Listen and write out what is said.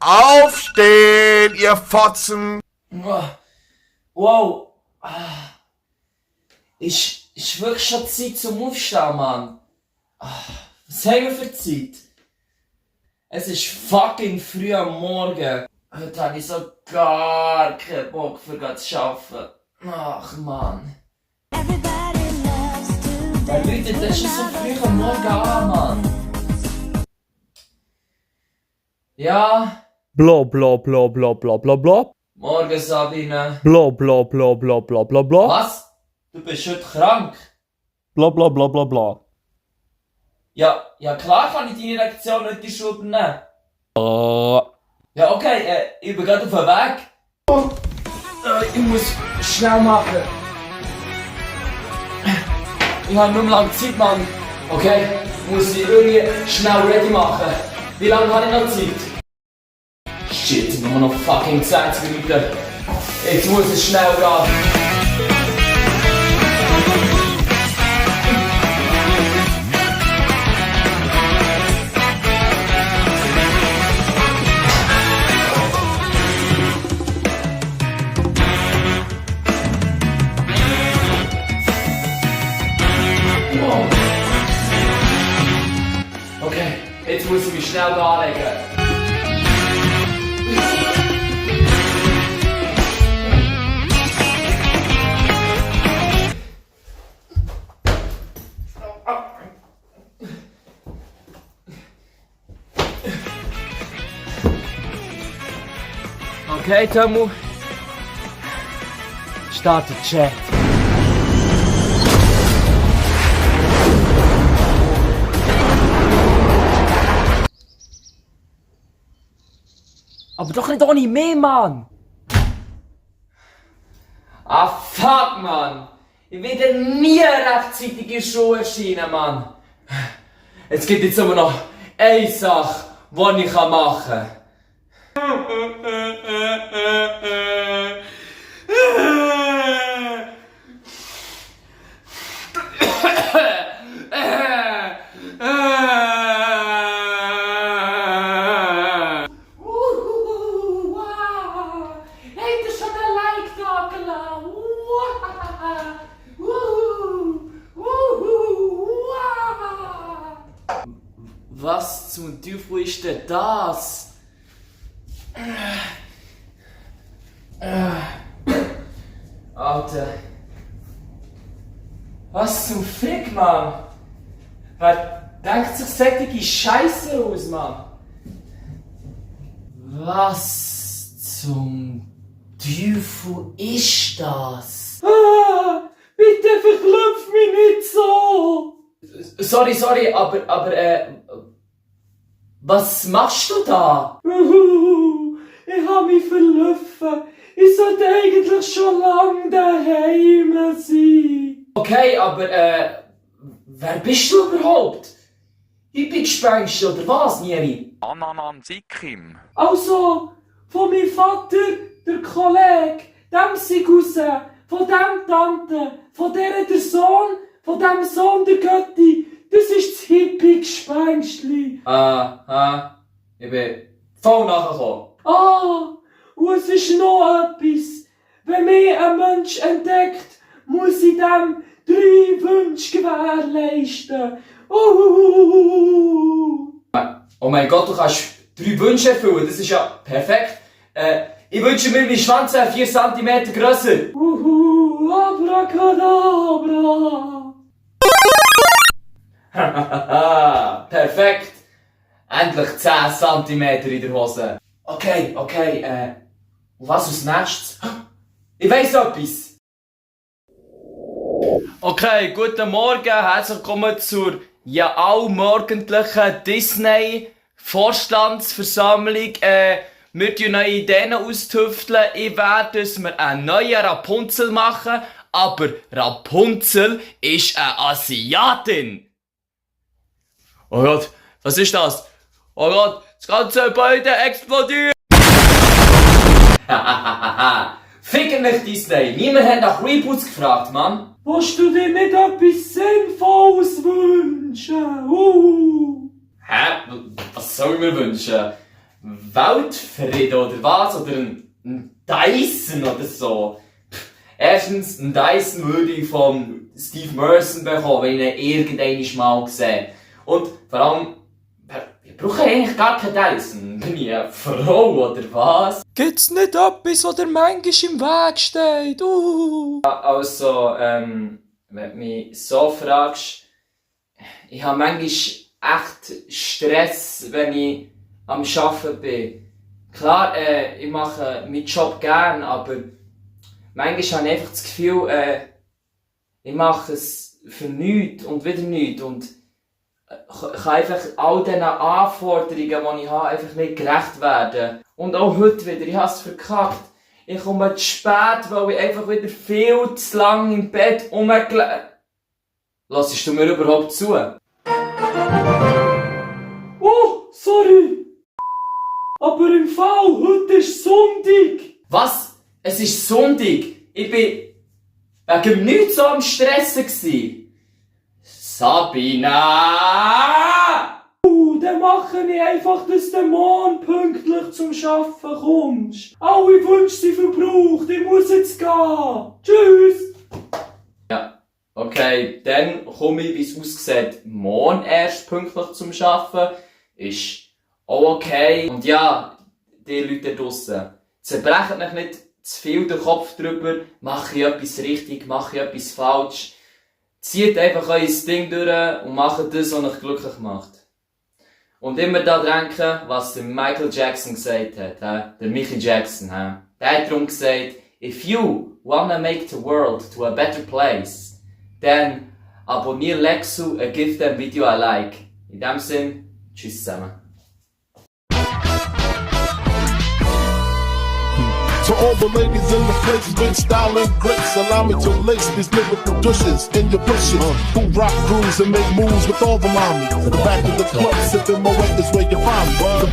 Aufstehen, ihr Fotzen! Wow. Ist wirklich schon Zeit zum Aufstehen, Mann. Was haben wir für Zeit? Es ist fucking früh am Morgen. Heute habe ich so gar keinen Bock für zu arbeiten. Ach, Mann. Wer läutet das schon so früh am Morgen an, Mann? Ja? Bla bla bla bla bla bla bla. Morgen, Sabine. Bla bla bla bla bla bla bla. Was? Du bist heute krank? Bla bla bla bla bla. Ja klar kann ich deine Lektion nicht in die Schule nehmen. Ja, okay, ich bin gerade auf dem Weg. Ich muss schnell machen. Ich habe nur lange Zeit, Mann. Okay, muss ich irgendwie schnell ready machen. Wie lange habe ich noch Zeit? Shit, nur noch fucking 20 Minuten. Jetzt muss es schnell gehen. Okay, jetzt muss ich mich schnell anlegen. Okay, Tomu. Starte Chat. Aber doch nicht ohne mich, Mann! Ah, fuck, Mann! Ich werde nie rechtzeitig in der Schule erscheinen, Mann! Es gibt jetzt aber noch eine Sache, die ich machen kann. Was zum Teufel ist denn das? Alter. Was zum Fick, Mann? Wer denkt sich solche Scheiße aus, Mann? Was zum Teufel ist das? Bitte verklopf mich nicht so! Sorry, aber was machst du da? Ich hab mich verlaufen. Ich sollte eigentlich schon lange daheim sein. Okay, aber wer bist du überhaupt? Ich bin gespenst, oder was, Nieri? Ananan Sikim. Also, von meinem Vater, der Kollege, dem sein Cousin, von dem Tante, von der der Sohn, von dem Sohn der Götti. Das ist das Hippie-Gespenstli. Ich bin voll nachgekommen. Und es ist noch etwas. Wenn mich ein Mensch entdeckt, muss ich dem 3 Wünsche gewährleisten. Oh mein Gott, du kannst 3 Wünsche erfüllen, das ist ja perfekt. Ich wünsche mir, mein Schwanz wäre 4 cm grösser. Abracadabra. Perfekt. Endlich 10 cm in der Hose. Okay. Und was als nächstes? Ich weiss etwas. Okay, guten Morgen. Herzlich willkommen zur allmorgendlichen Disney-Vorstandsversammlung. Wir tun neue Ideen austüfteln. Ich werde, dass wir einen neuen Rapunzel machen. Aber Rapunzel ist eine Asiatin. Oh Gott, was ist das? Oh Gott, das ganze Gebäude explodiert! Ficken mich Disney! Niemand hat nach Reboots gefragt, Mann! Willst du dir nicht etwas Sinnvolles wünschen? Hä? Was soll ich mir wünschen? Weltfrieden oder was? Oder ein Dyson oder so? Erstens, ein Dyson würde ich von Steve Merson bekommen, wenn ich ihn irgendwann mal sehe. Und vor allem, ich brauche eigentlich gar keinen Dyson. Bin ich eine Frau oder was? Gibt's nicht etwas, was dir manchmal im Weg steht? Also, wenn du mich so fragst, ich habe manchmal echt Stress, wenn ich am Arbeiten bin. Klar, ich mache meinen Job gern, aber manchmal habe ich einfach das Gefühl, ich mache es für nichts und wieder nichts und kann einfach all diesen Anforderungen, die ich habe, einfach nicht gerecht werden. Und auch heute wieder, ich habe es verkackt. Ich komme zu spät, weil ich einfach wieder viel zu lange im Bett rumgelegen. Lassest du mir überhaupt zu? Oh, sorry. Aber im Fall, heute ist Sonntag. Was? Es ist Sonntag. Ich bin wegen nichts so am Stressen gsi. Sabina! Dann mache ich einfach, dass du morgen pünktlich zum Arbeiten kommst. Alle Wünsche sind verbraucht, ich muss jetzt gehen. Tschüss. Okay, dann komme ich, wie es aussieht, morgen erst pünktlich zum Arbeiten. Ist auch okay. Und ja, die Leute draussen, zerbrecht euch nicht zu viel den Kopf drüber, mache ich etwas richtig, mache ich etwas falsch. Zieht einfach euer Ding durch und macht das, was euch glücklich macht. Und immer daran denken, was der Michael Jackson gesagt hat, der Michael Jackson. Der hat darum gesagt, if you wanna make the world to a better place, then abonniere Lexu and give them video a like. In dem Sinn, tschüss zusammen. To all the ladies in the place with style and grace, allow me to lace these lyrical douches in your bushes. Who rock grooves and make moves with all the mommies. Back in the club, sipping my weight is where you find me.